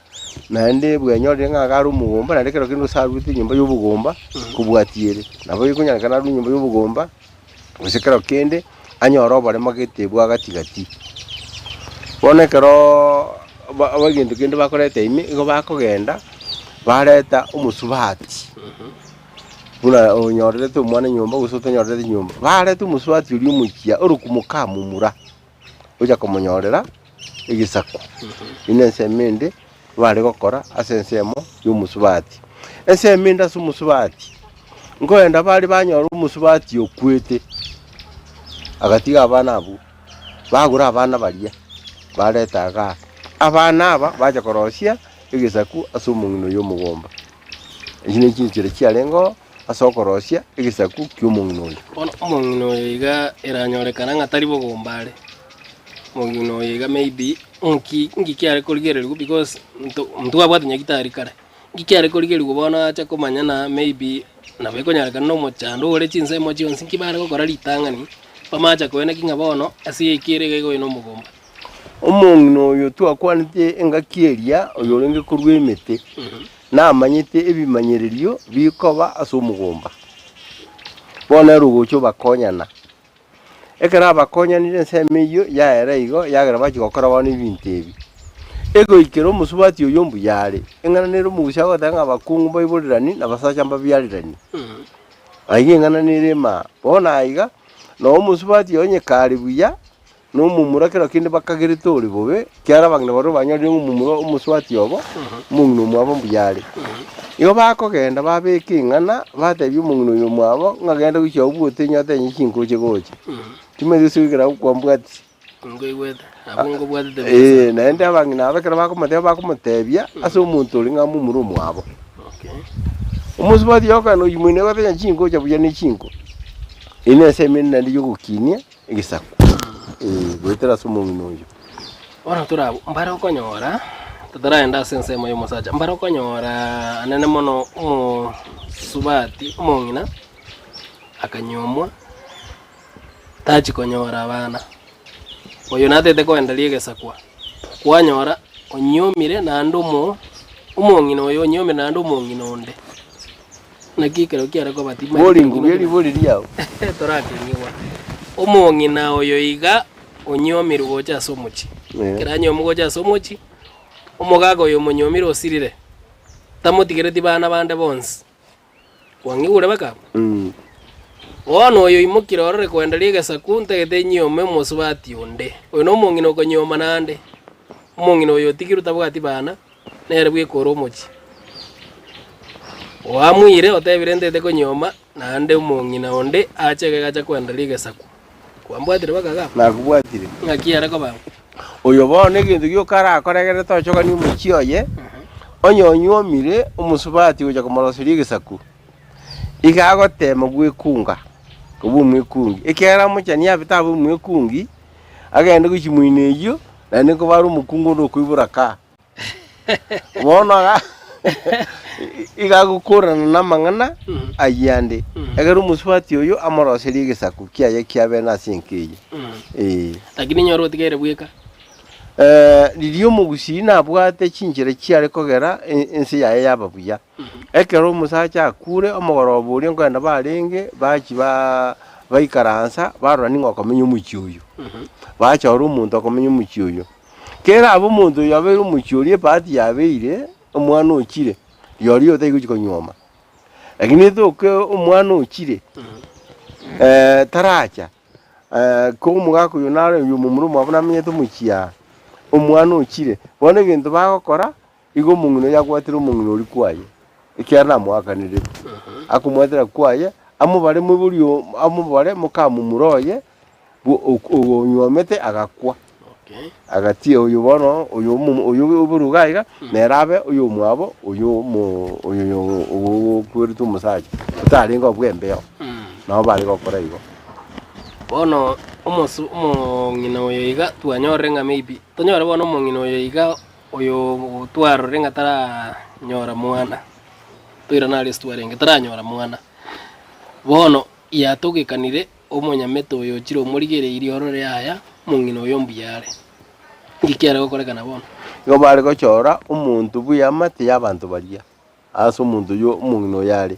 naende bwenyorire ng'a iga are omogomba, naende ekero kende gose arwete enyomba ya obogomba, kobwatia ere. Nabo ekonyarekana arwe enyomba ya obogomba, gose kero kende, anyore oboremo gete bwa gati gati. Bono ekeroooo ba egento kende bakoreta ime, igo bakogenda bareta omosubati buna onyorerete omwana nyomba gose otanyorerete nyomba, bareta omosubati oria omochia orokwa moka momura, ocha komonyorera egesaku. Eyio na ensemo ende bare gokora ase ensemo ya omosubati. Ensemo ende ase omosubati, nkoenda bare banyora omosubati okwete, agatiga abana abwo, bagora abana baria, bareta igaa. Abana aba bacha korosia egesaku ase omong'ina oyio omogomba. Echi ne chinchera chiarenge oo ase okorosia egesaku kia omong'ina oyo. Bono omong'ina oyo iga eranyorekana ng'a tari bogomba are, omong'ina oyo iga maybe nki nki kiare korigererigwa because nto ntwabwate nyagitari kare, nki kiare korigerigwa bono ache komanya na maybe nabo ekonyarekana na omochando ore chinsemo chionsi nki bare gokora ritang'ani, bamacha koeneki ng'a bono ase yaikire iga iga oyo na omogomba. Omong'ina oyo twakwanete engaki eria, oyorenge korwa emete, namanyete ebimanyererio bikoba ase omogomba. Bono ere ogocha obakonyana. Ekero abakonyanire ensemo eyio yaera igo, yagera bachia gokora bono ebinto ebi. Egoikera omosubati oyio mbuya are, eng'ana nere omogusia agoteba ng'a abakungu mbaiborerani na abasacha mbabiarerani. Aiga eng'ana nere emaa. Bono aiga, noo omosubati oyo onye kare buya, na omomura kero kende bakagerete ore bobe, ekiagera abang'ina barabwo banyorire ng'a omomura omosubati obo, omong'ina omwabo mbuya are. Igo bakogenda babeka eng'ana, batebia omong'ina oyo omwabo, ng'a genda gochia agwo bwote onye otenye chinkoche gocha. Timanyeti gose goikera agwo kwambwatire. Nkoigwete, abwo nkobwatete buya Ee, sana. naende abang'ina aba ekero bakomotebia bakomotebia ase omonto ore ng'a momura omwabo. Omosubati okogenda oyio moino igo otenya chinkocha buya ne chinko, eyio ne ensemo ende naende ya ogokinia. egesaku, ee, goetera ase omong'ina oyio. Bono tore abwo, mbare okonyora, totaragenda ase ensemo y'omosacha, mbare okonyora anene mono omosubati, omong'ina, akanyuomwa, tachi konyora abana. Oyo natete koenderia egesakwa, kwanyora onyuomire naende omo omong'ina oyo onyuomire naende omong'ina onde. Naki ekero kiare koba timanyeti Bori naki ngubia nokina. ribori riao. Torakenyigwa. Omong'ina oyo iga onyiomirwe gocha ase omochie. Eh. Ekero anyiomwa gocha ase omochie, omogaka oyo omonyuomire osirire, tamotigereti bana bande bonsi. Kwang'igure baka abwo? Mm. Bono oyo oimokire orore koenderia egesaku ntagete nyiome omosubati onde. Oyo nomong'ina okonyioma naende. Omong'ina oyo otigirwe tabwati bana, nere bweka ore omochie. Oamuire otebire ntete konyioma, Naende omong'ina onde ache iga agacha koendereria egesaku. Kwambwatire baka iga? Nakobwatire. Ng'aki ere koba? Oyo bono egento gioka arakore egere tochoganie omochie oye, onye onyuomire omosubati gocha komoroseria egesaku, iga agotema gwekunga, koba omwekungi, ekiagera amochani abe tabe omwekungi, agende gochia moino eyio, naende nkoba are omokungu onde okoibora kaa. Bono iga iga agokorana namang'ana ayio ande, ekero omosubati oyo amoroserie egesaku kiaye kia bene ase enka eye. Ee. Lakini inyore otigaire bweka. Riria omogusii nabwate chinchera chiare kogera ense yaye yaba buya. Ekero omosacha akure, omogoroba oria nkoenda barenge, bachia ba baikaransa, barora ning'o okomenya omochie oyio. Bachora omonto okomenya omochie oyio. Kera abe omonto oyo abeire omochie oria ebahati yabeire, omwana ochire, rirorio otari gochia konyuoma. Lakini etoke omwana ochire, taracha, ko omogaka oyo nare oyo omomura omwabo namenyete omochie aa, omwana ochire, bono egento bagokora, igo omong'ina oyo agwatire omong'ina oria kwaye, ekiagera namoakanerete. Akomwatera kwaye, amobare moibori oo amobare mokamomura oye, onyuomete agakwa, agatia oyo bono oyo omo oyo oborwe iga iga, nere abe oyomwabo oyo omo oyo okweretwe omosacha, otarenge obw'embeo, nabo bare gokora igo. Bono omosu omong'ina oyo iga twanyorire ng'a maybe, tonyore bono omong'ina oyo iga oyo twarorire ng'a taranyora mwana, toirane aria ase twarenge, taranyora mwana. Bono yatogekanire Omonyamete oyo ochire omorigereirie orore yaya, omong'ina oyo mbuya are. Inki kiare gokorekana bono? Nigo bare gochora omonto bw'eamate y'abanto baria, ase omonto oyio omong'ina oyo are,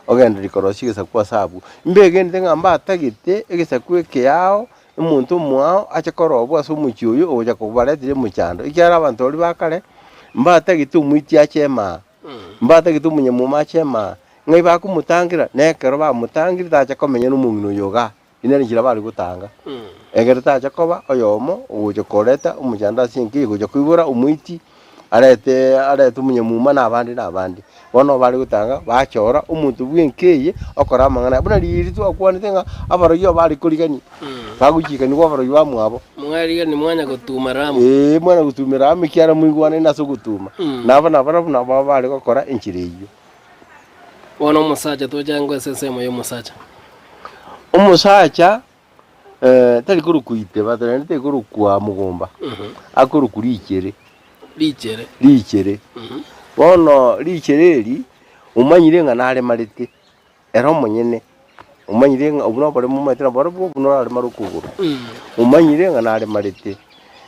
ogendereria korosia egesaku ase abwo. Mbegenete ng'a mbatagete egesaku ekeao, omonto omoao ache korobwa ase omochie oyo ogocha kobaretera emochando, ekiagera abanto baria ba kare, mbatagete omoiti ache emaa. Mbatagete omonyamwoma ache emaa, ng'ai bakomotangera? Na ekero bamotangire tacha komenya nomong'ina oyo igaa, inee nenchera bare gotanga? Ekero tacha koba oyomo ogocha koreta omochando ase enka eye, gocha koibora omoiti, arete arete omonyamwoma na abande na abande. Bono bare gotanga, bachora omonto bw'enka eye, okora amang'ana aya. Buna riria twakwanete ng'a abarogi aba bare korigania, bagochikanigwa abarogi bamwabo. Mwarigani mwanya gotuma ramo. Ee, mwana gotumera amo ekiagera moigwanaine ase ogotuma. Na abana nabarabwo nabo bare gokora enchera eyio. Bono omosacha toche ase ensemo y'omosacha. Omosacha tari korokwa iteba naende tari korokwa mogomba, akorokwa richere. Richere. Richere. Bono richere eri, omanyire ng'a naremarete. Ere omonyene omanyire ng'a obwo noboremo omanyete naborobwo buna oraremare okogoro, omanyire ng'a naremarete.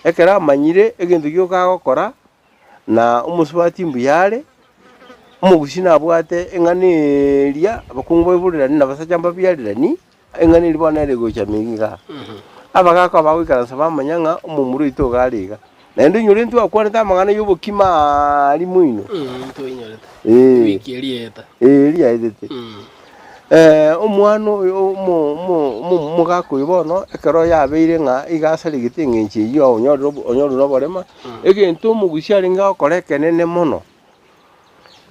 Ekero amanyire egento gioka agokora, na omosubati mbuya are, omogusii nabwate eng'ana eria abakungu baiborerani na abasacha mbabiarerani, eng'ana eria bono nere egocha minga igaa. Abagaka bagoikaransa bamanya ng'a omomura oito iga are iga. Naende oinyore ntwakwanete amang'ana y'obokima aaria moino. Twainyorete. Eh. Ewiki eria yaeta. Eh, eria yaetete. Omwana oyo omo- omo- omo- omogaka oyo bono, ekero yabeire ng'a iga asaregete eng'encho eyio onyorire obo- onyorire oborema, egento omogusia arenge gokora ekenene mono,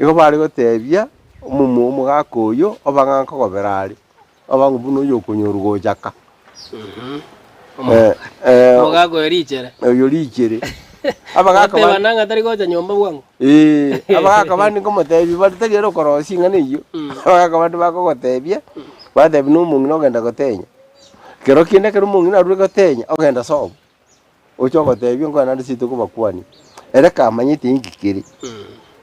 igo bare gotebia omomo omogaka oyo, oba ng'a nkogobera are. Oba buna oyokonyorwa gochaka. Omogaka oyo richere. Oyo richere. Abagaka Goteba nang'a tari gocha nyomba bwango. Eh, abagaka bande nkomotebia bare tari ere okorosia ing'ana eyio. Abagaka bande bakogotebia, batebia na omong'ina ogenda gotenya. Kero kende ekero omong'ina arure gotenya, ogenda sobo. Oche ogotebia nkoe naende seito kobakwania. Ere kamanyete inki kere.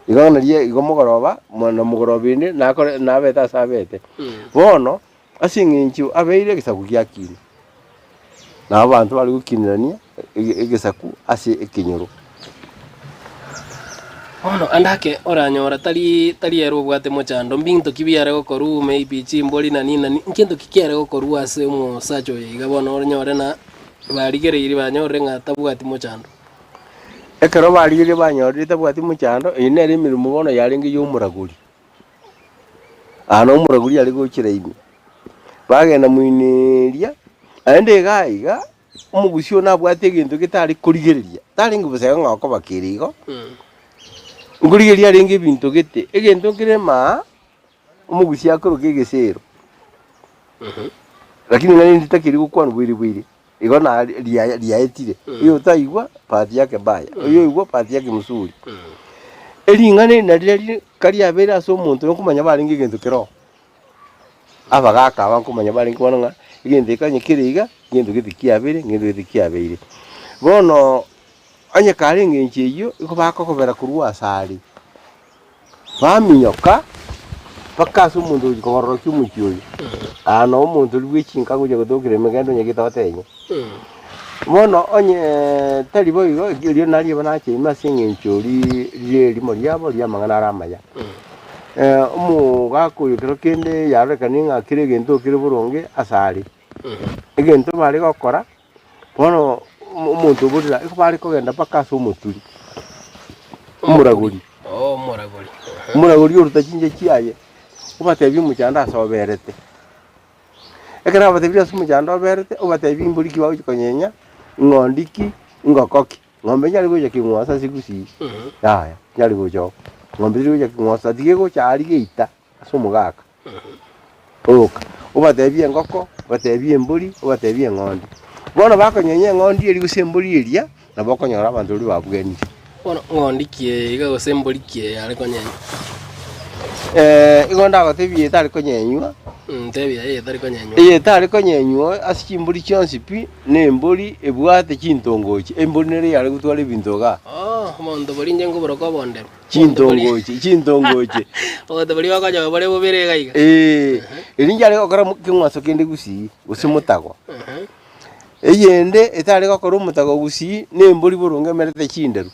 Igo naria igo mogoroba, na mogoroba ende nakore nabete ase abete. Bono, ase eng'encho abeire egesaku giakina, na abanto bare gokinerania ege- egesaku ase ekenyoro. Bono ande ake oranyora tari tari ere obwate mochando, mbinto ki biare gokorwa maybe chimbori nani nani, nkento ki kiare gokorwa ase omosacha oyo iga bono onyore na Barigereirie banyorire ng'a tabwati mochando. Ekero barigereire banyorire tabwati mochando, eye nere emeremo bono yarenge y'omoragori. Aa na omoragori are gochera ime, bagenda moino eria, naende iga iga, omogusii oyo nabwate egento getare korigereria, tarenge bosa iga ng'a okoba kere igo, nkorigereria arenge ebinto gete, egento nkere ime aa, omogusii akoroka egesero. Lakini ng'a neritakeri gokwanwa bwaire bwaire, igo na ria riaetire. Oyo otaigwa bahati yake mbaya, oyo oigwa bahati yake mzuri. Ering'ana eri nario rire kariabeire ase omonto nkomanya barenge egento kere oo. Abagaka aba nkomanya barenge bono ng'a egento eke onye kere iga, egento gete kiabeire, egento gete kiabeire. Bono onye kare eng'encho eyio, igo bakogobera korwa ase are, baminyoka mpaka ase omonto ogochia kogororokia omochie oyo, aa noo omonto oria bwe chinka agochia gotokera emegendo onye gete otenye. Bono onye tari boigo, erio nario nache ime ase eng'encho ri rire erimo riabo ri'amang'ana are amaya. Omogaka oyo kero kende yarorekane ng'a kera egento kere boronge ase are, egento bare gokora, bono omonto oborire igo bare kogenda mpaka ase omoturi, omoragori. Oh, omoragori. Omoragori oruta chinche chiaye, obatebia omochando ase oberete. Ekero abatebirie ase omochando oberete, obatebie mbori ki bagochia konyenya, ng'ondi ki, ngoko ki. Ng'ombe nyare gocha king'wanso ase gusii, yaya, nyare gocha oo. Ng'ombe teri gocha king'wanso, tiga egocha aria geita ase omogaka, oka. Obatebie engoko, obatebie embori, obatebie eng'ondi. Bono bakonyenya eng'ondi eria gose embori eria, nabo okonyora abanto baria babwenire. Bono ng'ondi ki eye iga gose embori ki eye yare konyenya? Igo ndagotebie etari konyenywa. Ntebia eye etari konyenywa. Eye etari konyenywa ase chimbori chionsi pi, nembori ebwate chintongochi. Embori nere yare gotwara ebinto igaa. Oh, omonto boria inche nkoboroka obonderwa. Chintongochi, chintongochi. Omonto boria bakonyoba bore bobere iga iga. Ee, eri inche are gokora keng'wanso kende gusii, gose motago. Eyende etare gokora omotago gusii, nembori boronge emerete chinderu.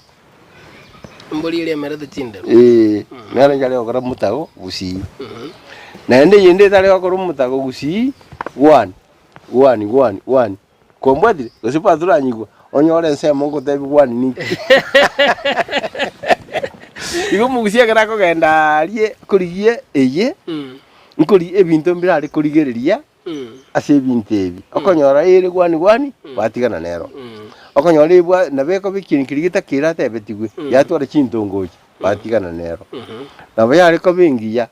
Embori eria emerete chinderu. Ee, nero inche are gokora omotago gusii. Naende eyende etare gokora omotago gusii, gwani, gwani, gwani, gwani. Kwambwatire? Gose baturanyigwa, onyore ensemo ngotebi gwani ninki. Igo omogusii ekero akogenda aria korigia eye, nkori ebinto mbire are korigereria ase ebinto ebi. Okonyora ere gwani gwani, batigana nero. Okonyora ebwa nabo ekoba ekieni keria getakeire atebetigwe, yatwara chintongochi, batigana nero. Nabo yare koba engiya,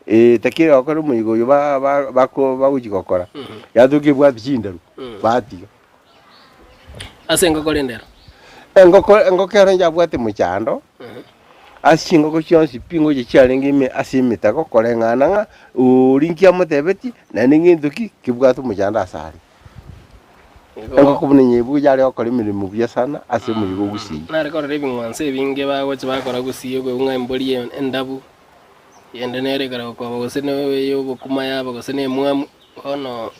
etakeire gokora omoyega oyo ba- ba- bako bagochi gokora, yatoka ebwate chindaru, batiga. Ase engoko rende ero. Engoko engoko ero yabwate mochando, ase chingoko chionsi pi ngocha chiarenge ime ase emetago koreng'ana ng'a oria nki amotebetie, naende ngento ki kebwate omochando ase are. Engoko buna enyebu yare gokora emeremo buya sana ase omoyega o gusii. Nare korora ebing'wanso ebinge bagocha bakora gusii okoigwa ng'a embori endabu, eyende nere ekare gokoba gose ne ey'obokima yaba gose ne emwamu, bono.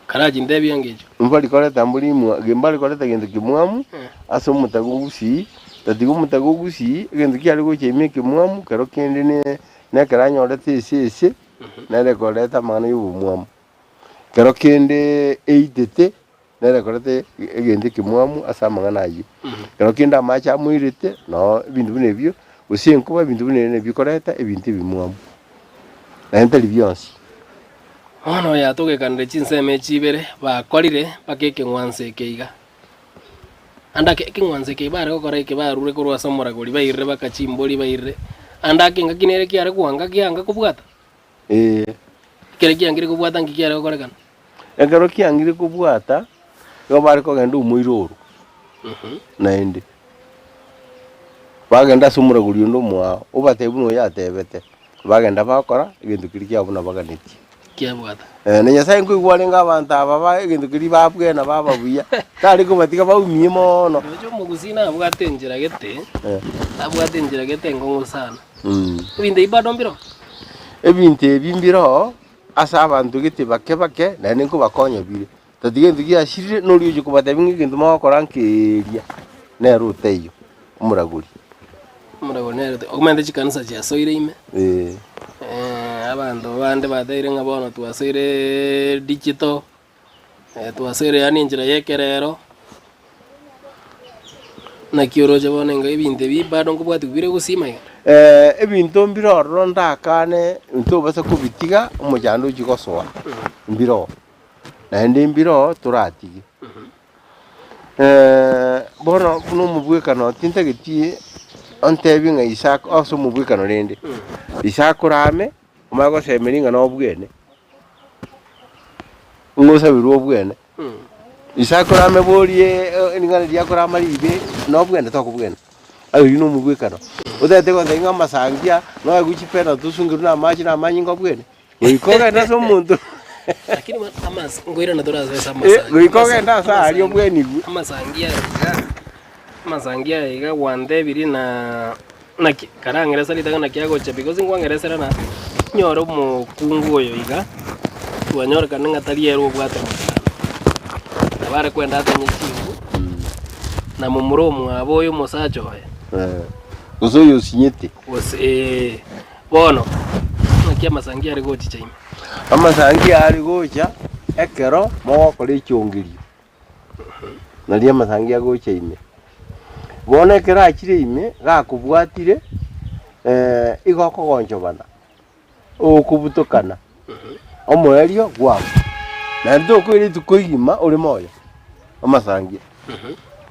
Karachintebie engencho. Mbari koreta mbori imwa, mbari koreta gento kemwamu ase omotago ogusii, tatiga omotago ogusii, egento kiare gocha ime ekemwamu, kero kende ne nekero anyorete esese, nere ekoreta amang'ana ya obomwamu. Kero kende eitete, nere ekoreta egento ekemwamu ase amang'ana ayio. Kero kende amache amoirete, noo ebinto buna ebio, gose enkuba ebinto buna ebio nabio bikoreta ebinto ebimwamu. Naende tari bionsi. Bono yatogekanire chinsemo echi ibere, bakorire mpaka ekeng'wanso eke iga. Ande ake ekeng'wanso eke bare gokora eke barure korwa ase omoragori bairire baka chimbori bairire, ande ake engaki nere kiare koanga kianga kobwata. Ee. Ekero kiangire kobwata nki kiare gokorekana? Ekero kiangire kobwata, nigo bare kogenda omoira oro naende, bagenda ase omoragori onde omoao, obatebie buna oyo atebete. Bagenda bakora egento keria kiabo buna baganetie. Kiabwata. Eh, na Nyasaye nkoigwa arenge abanto aba ba egento keria babwena baba buya, tare kobatiga baumie mono. Roche omogusii nabwate enchera gete, Eh. abwate enchera gete enkong'u sana. Mm. Ebinto ebi bado mbiroo? Ebinto ebi mbiroo, ase abanto gete bake bake, naende nkobakonya bire. Tatiga egento giasirire, noria oche kobatebia ng'a egento mogokora nkeria, nere otaiyo, omoragori. Omoragori nere ote- omanyete chikanisa chiasoire ime, Eh. abanto bande bateire ng'a bono twasoire digital, twasoire yaani enchera ya ekerero, naki oroche bono enga ebinto ebi bado nkobwatiwa bire gosima iga? Ebinto mbire ororo ndakane, ntobasa kobitiga, omochando ochie gosoa, mbire oo. Naende mbire toratige. Bono buna omobwekano tintageti ontebie ng'a Isaka ase omobwekano rende, Isaka orame omanye gosemeria ng'a nobwene. Ng'osabirwe obwene. Ise akorame borie ring'ana riria akorama ribe nobwene tokobwena. Aye oyio nomobwekano. Otagete gontebia ng'a amasangia noegwe chifedha tosungerwe na amache na amanyinga obwene? Goika ogende ase omonto Lakini bono amas nkoirana tore ase ase amasangi. Goika ogende ase aria obwenigwe. Amasangi aya iga, amasangi aya iga gwantebirie na naki karang'eresa ritang'ani naki agocha because nkwang'eresera na nyore omokungu oyo iga, twanyorekana ng'a tari ere obwate omosani. Nabo are kwenda atenye chinguru, na momura omwabo oyo omosacha oye. Gose oyo osinyete. Gose ee. Bono, naki amasangi are gochicha ime? Amasangi are gocha ekero mogokora echongerio, nario amasangi agocha ime. Bono ekero achire ime, gakobwatire, igo okogonchobana, okobutokana, omoerio gwakwa. Naende tokoira rituko rigima ore moyo, amasangi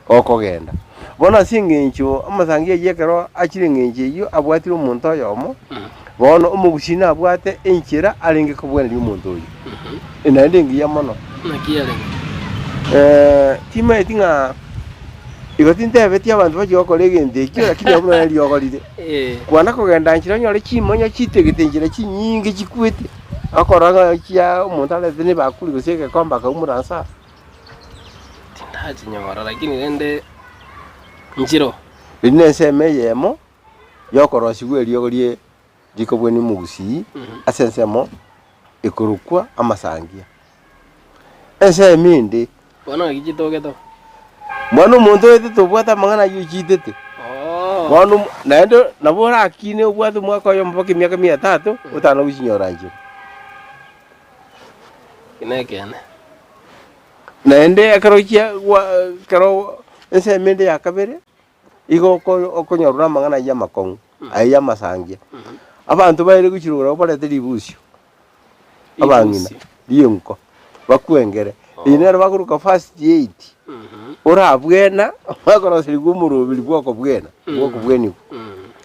okogenda. Bono ase eng'encho amasangi ayio ekero achire eng'encho eyio abwatire omonto oyomo, bono omogusii nabwate enchera arenge kobweneria omonto oyio, naende engiya mono. Naki yarenge? Timaeti ng'a igo tintebetie abanto bachie gokora egento ekio lakini abwo nonye riogorire. Kwana kogenda nchera onyore chimonya chitegete nchera chinyinge chikwete, okorora ng'a chia omonto arete na ebakuri gose egekombe akaumora nse aa. Tindachinyora lakini rende nchiro. Eri nensemo eyemo yokorosigwa eriogo rie rikobwania omogusii ase ensemo ekorokwa amasangia. Ensemo ende. Bono naki chitoke to? Mwana omonto oetete obwate amang'ana ayio ochiitete. Bono omo naende nabo orakine obwate omwaka oyomo mpaka emiaka mia tatu, otana gochinyora nchera. Eki nekeene. Naende ekero chia gwa ekero ensemo ende ya kabere, igo oko okonyorwa amang'ana ayio amakong'u, ayio amasangia. Abanto baire gochia rogoro barete ribusio, abang'ina, rinko, bakwengere. Eye nero bakoroka first aid, orabwena, bakoroserigwa omoroberi bwa okobwena, bwa okobwenigwa.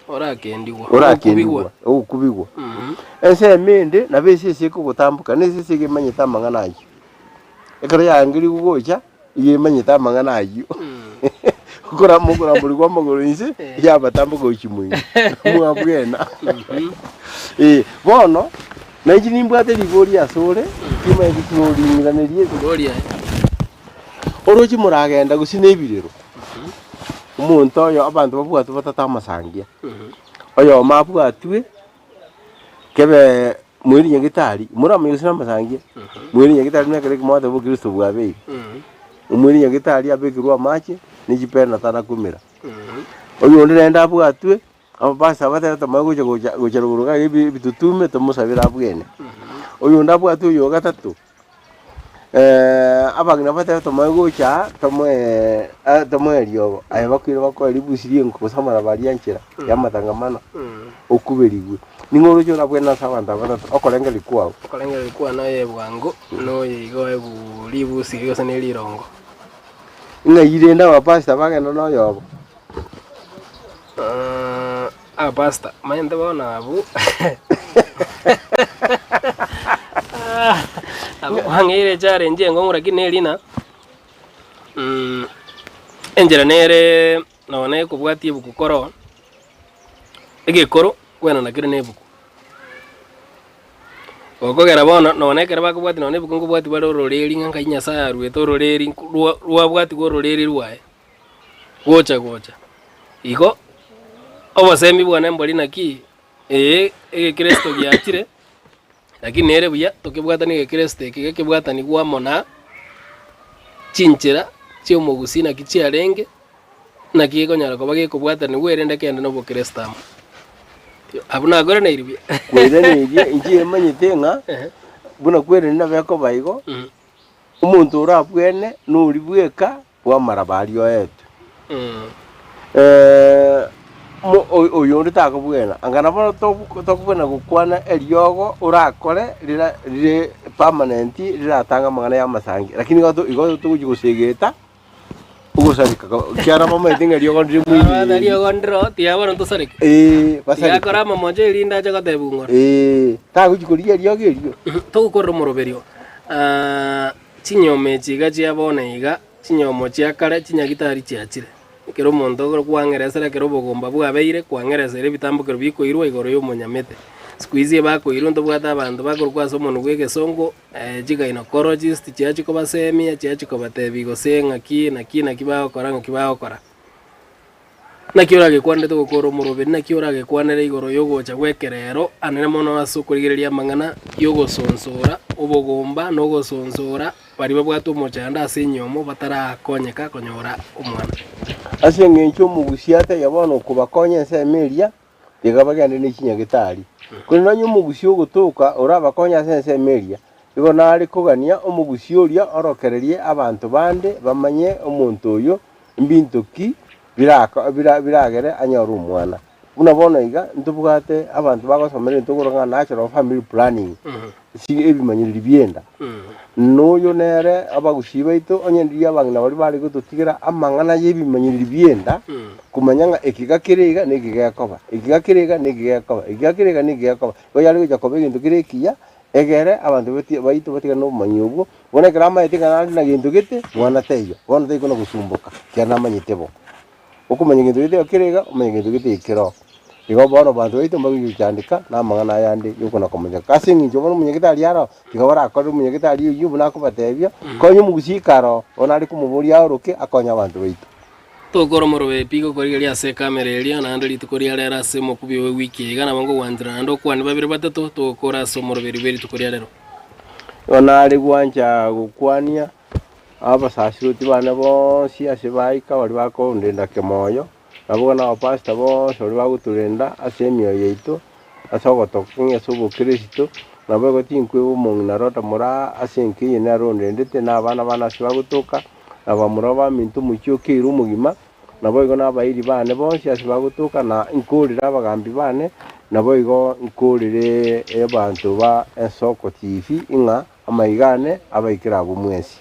Orakendigwa. Orakendigwa, ogokubigwa. Ensemo ende, nabo esese ekogotamboka, na esese iga emanyete amang'ana ayio. Ekero yaangerigwe gocha, iga emanyete amang'ana ayio. Okorama okoramborigwa amagoro inse, yabatamboka gochia moino, mwabwena. Eh, bono, nainche nimbwate ribori asore, timanyeti tinoring'iranerie. Boria aye. Oroche moragenda gose na ebirero, omonto oyo abanto babwatwe batato amasangia, oyomo abwatwe, kebe Moire nyagetari, moramanye gose namasangia, moire nyagetari buna ekero ekemo mwateba obokristo bwabeire. Omoire nyagetari abekerwe amache, ne chipena tana komera. Oyonde naende abwatwe, abapastor batebe tomanye gocha gocha gocha rogoro iga ebi ebitutume tomosabere abwene. Oyonde abwatwe oyo ogatato, abang'ina batebe tomanye gocha aa tomoe tomoe eriogo, aye bakoira bakoe ribusi ri'enko gose amaraba aria nchera ya amatangamano, okuberigwe. Ning'o oroche orabwene ase abanto aba batato? Okorengereria kwao. Okorengereria kwane oye bwango, na oye iga oegwe ribusi gose ne rirongo. Ng'ai rende abapastor bagenda noyobo? Abapastor, omanyete bono abwo abwo kwang'eire echallenge enkong'u lakini neri ng'a enchera nere nonye ekobwatia ebuku koroo, egekoro kwenana kere na ebuku. Gokogera bono nonye ekero bakobwatia nonye ebuku nkobwatia bare ororeri ng'a nkai Nyasaye aruete ororeri rwa rwabwatiwa ororeri rwaye. Gocha gocha. Igo obosemi bwane mbori naki, ee egekristo giachire, lakini nere buya tokebwatanie egekristo eke gekebwatanigwa amo na chinchera chi'omogusii naki chiarenge, naki gekonyara koba gekobwatanigwa erinde kende na obokristo amo. Abwo nakoiraneirie buya. Kwairaneirie, inche emanyete ng'a buna kwerende nabo ekoba igo, omonto orabwene noria bweka bw'amaraba aria oetwe. Mo- oy- oyonde takobwena, anga nabo togo tokobwena gokwana eriogo orakore rira rire permanent riratange amang'ana ya amasangi, lakini igo to igo togochia gosegeta ogosareka ko ekiagera bamaete ng'a eriogo ndire Abana moiri riogo ndiro tiga bono tosareke. eh, Tiga basareke. akore amamocho erinde ache gotebwa ng'ora. Eh, tagochia korigia eriogo erio. Togokorera omoroberio. Chinyomo echi iga chia bono iga, chinyomo chia kare, chinyagitari chiachire. Ekero omonto kwang'eresera ekero obogomba bwabeire, kwang'eresera ebitambokero bikoirwa igoro y'omonyamete. Siku hizi ebakoirwa ntobwate abanto bakorokwa ase omonwa bwa egesongo, chigynecologist chiachia kobasemia, chiachia kobatebia gose ng'aki naki naki bagokora ng'aki bagokora. Naki oragekwanere togokora omoroberi, naki oragekwanere igoro y'ogocha gw'ekerero anene mono ase okorigereria amang'ana y'ogosonsora obogomba na ogosonsora baria babwate omochando ase enyomo batarakonyeka konyora omwana. Ase engencho omogusia ataiyo bono okobakonya ensemo eria, tiga bagende ne chinyagetari. Korende onye omogusia ogotoka orabakonye ase ensemo eria, igo nare kogania omogusia oria orokererie abanto bande bamanye omonto oyo mbinto ki biragere anyore omwana. Buna bono iga ntobwate abanto bagosomera ebinto okorora ng'a natural family planning, ebimanyereri bi'enda. Na oyo nere abagusii baito onye ndiria abang'ina baria bare gototigera amang'ana y'ebimanyereri bi'enda, komanya ng'a eke gakere iga na eke gekoba, eke gakere iga na eke gekoba, eke gakere iga na eke gekoba. Igo yare gocha koba egento kere ekiya, egere abanto baito batigane na obomanyi obwo, Bono ekero amaete ng'a nare na gento gete, mwana taiyo, bono tari kona gosumboka, ekiagera namanyete bo. Okomanya gento gete iga kere iga, omanye gento gete iga kere oo. Igo bono abanto baito mbagochi gochandeka na amang'ana aya ande ya okona komochaka. Ase eng'encho bono omonyagetari aro, tiga barakorere omonyagetari oyio buna akobatebia, konya omogusii kare oo, bono are komoboria aoroke akonye abanto baito. Tokore omoroberio pi gokorigereria ase ekamera eria, naende rituko ria rero ase omokubio bwe wiki eye iga nabo nkogwanchera naende okwane babere batato, togokora ase omoroberio bwe rituko ria rero. Igo nare gwancha gokwania abasasiroti bane bonsi ase baika baria bakondenda kemoyo, nabo na abapastor bonsi baria bagotorenda ase emioyo yaito, ase ogotokong'ia ase obokristo, naboigo tinkweba omong'ina Rhoda Moraa ase enka eye nere ondendete, na abana bane ase bagotoka, na bamura baminto omochie o Keila omogima, Naboigo nabairi baane bonsi ase bagotoka, na nkorere abagambi baane, naboigo nkorere abanto ba ensoko tiifi ng'a amaiga aane abaikere abwo mwensi.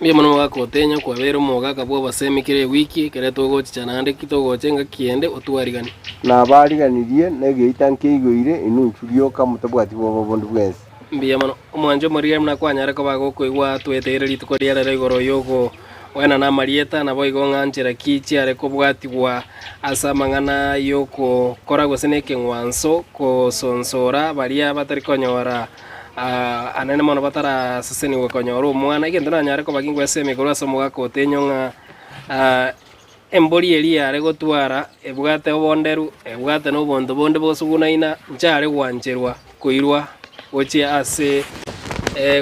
Mbuya mono omogaka otenya kwabeire omogaka bw'obosemi kera ewiki, ekero togochicha naende ki togocha engaki ende otwariganie. Nabariganirie negeita nkeigoire inwe inchu rioka motabwati bwoba bonde bwensi. Mbuya mono. Omwancho omorigani buna kwanyare koba gokoigwa tweteire rituko ria rero igoro y'ogo Oenana amarieta, naboigo ng'a nchera ki chiare kobwatigwa ase amang'ana y'ogokora gose nekeng'wanso kosonsora baria batari konyora anene mono batarasesenigwa konyora omwana. Egento nanyare koba gingwesemi korwa ase omogaka otenyo ng'a embori eria yare gotwara ebwate obonderu, ebwate na obonto bonde bosugunaina, nchare gwancherwa koirwa gochia ase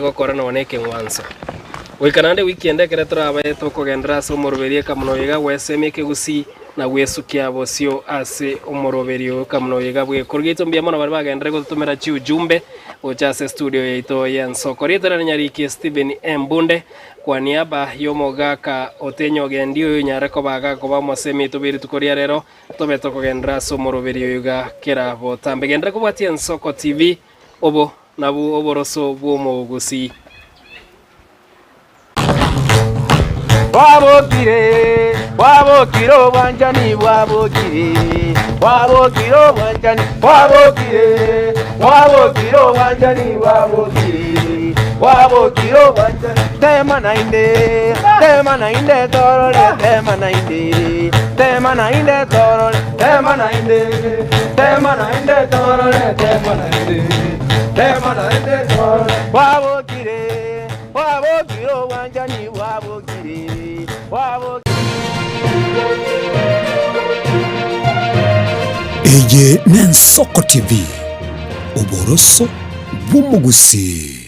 gokora nonya nekeng'wanso. Goika naende wiki ende ekero torabe tokogenderera ase omoroberio ekamuno iga gwesemia ekegusii na gwesukia bosio ase omoroberio ekamuno iga bw'ekerogo giaito mbuya mono baria bagenderere gototomera chiujumbe gocha ase estudio yaito y'ensoko. Rieta riane Nyariki Stephen Embunde kwa niaba y'omogaka otenyogendi oyo onyare koba agakoba omosemi oito bw'erituko ria rero. Tobe tokogenderera ase omoroberio oyo iga kera botambe. Genderera kobwatia Ensoko TV, obo nabwo oboroso bw'omogusii. Bwabokire, bwabokire obwanchani bwabokire, bwabokire obwanchani bwabokire, bwabokire obwanchani bwabokire, bwabokire obwanchani. Tema naende, tema naende torore, tema naende. Tema naende torore, tema naende, tema naende torore, tema naende, tema naende torore. Bwabokire, bwabokire obwanchani bwabokire, bwabokire. Eye n'Ensoko TV, oboroso bw'omogusii.